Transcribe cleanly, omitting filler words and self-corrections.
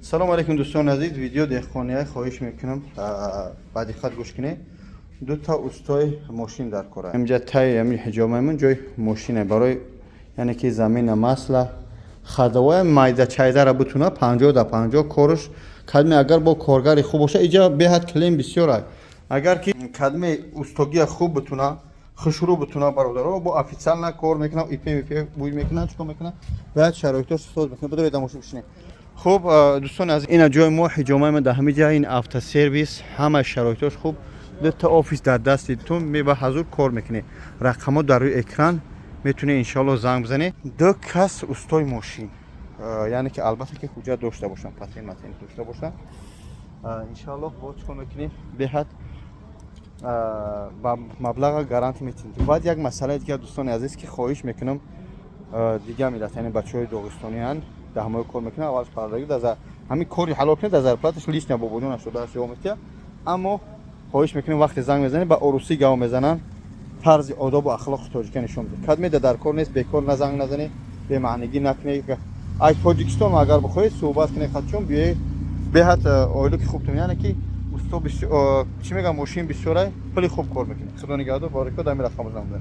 Салому алейкум, дӯстони азиз. Видео деҳқония, хоҳиш мекунам, ба диққат гӯш кунед. Дута устои мошин дар кора. Инҷа таи ами ҳиҷомамон ҷои мошине барои, яъне ки замина масла хадавоя майда чайдара бутуна 50 да 50 корш кадме. Агар бо коргари хуб боша, иҷа беҳад клиент бисёр. Агар ки кадме устогия хуб бутуна, хушрӯ бутуна, бародаро, бо официально кор мекунам, ИП ИП буй мекунам, чикор мекунам, бояд шароитош соз мекунам. Бидоред, мошин бишинед. Хуб, дӯстони азиз, ина ҷои мо, ҳиҷомаи мо дар ҳамин ҷа. Ин автосервис, ҳама шароитош хуб, дута офис дар дасти ту, ба ҳазур кор мекунед. Рақамҳо дар рӯи экран, метавонед, иншоалло, занг бизанед. Ду кас устои мошин, яъне ки албатта ки ҳуҷҷат дошта бошанд, патент матент дошта бошанд. Иншоалло, бо чикор мекунем, беҳад ба маблаға гарантия метиҳем. Баъд як масъалаи дигар, дӯстони азиз, ки хоҳиш мекунам, дигар миллат, яъне бачаҳои доғистонианд, дар ҳамаи кор мекунанд, аввалш пардаги дар ҳамин кори ҳалол кунед, дар зарплаташ лишня бобоҷон 88 ё метиҳад. Аммо хоҳиш мекунем, вақте занг мезанед, ба орусӣ гав мезананд, тарзи одобу ахлоқи тоҷика нишон бидед. Кадмеда дар кор нест, бекор на занг назанед, бемаънигӣ накунед. Ай Тоҷикистон агар бихоҳед суҳбат кунед, хатчон биёед, беҳад ойлуки хубтон, яъне ки усто чӣ мегӯям, мошин бисёрай, пули хуб кор мекунед. Худо нигаҳдор, борикот. Ҳамин рақамро занг бизанед.